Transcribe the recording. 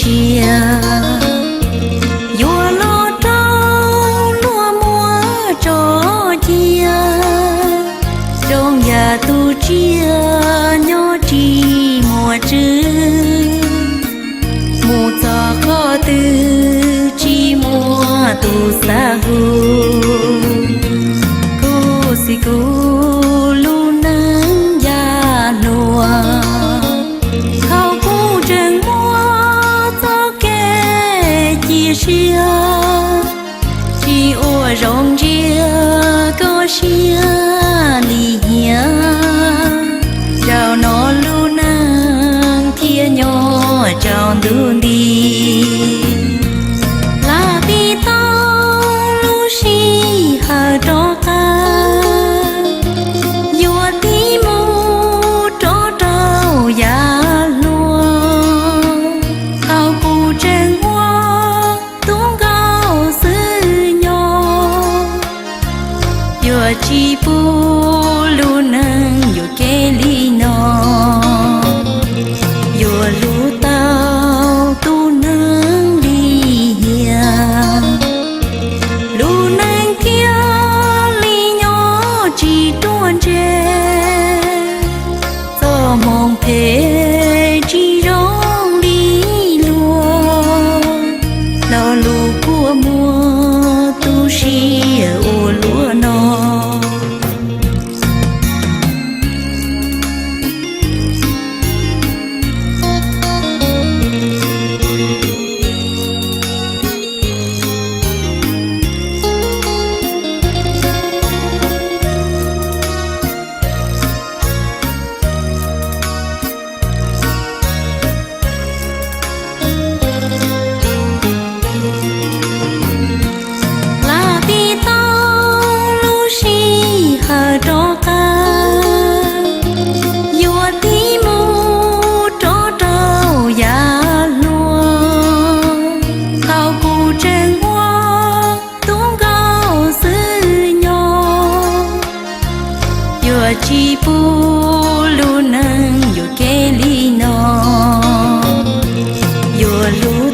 tsiaj, yuav los rau luag muab tso cia, zoo yam tus tsiaj nyob tsis muaj tswv, mus txog qhov twg tsis muaj tus xav hu. Kuv xim kuv lub neej ya hluas, thaum kuv tseem muaj txoj kev cia siab, tsis ua zoo ntsia koj siab li hiam. Zaum no lub neej thiaj nyob tsaus ntuj nti, hla tib tau lub sij hawm rov qab, yuav tig mus rov rau yav hluas. Thaum kuv tseem ua tub nkauj xwb nyob, yuav tsis pub lub neej yuam kev li no, yuav hlub tau tus neeg li hiam. Lub neej thiaj li nyob tsis ruaj ntseg, txoj hmoo phem tsis zoo li luag, lo lus kua muag tu siab ua luaj no. Hla tib tau lub sij hawm rov qab, yuav tig mus rov rau yav hluas. Thaum kuv tseem ua tub nkauj xwb nyob, yuav tsis pub lub neej yuam kev li no, yuav hlub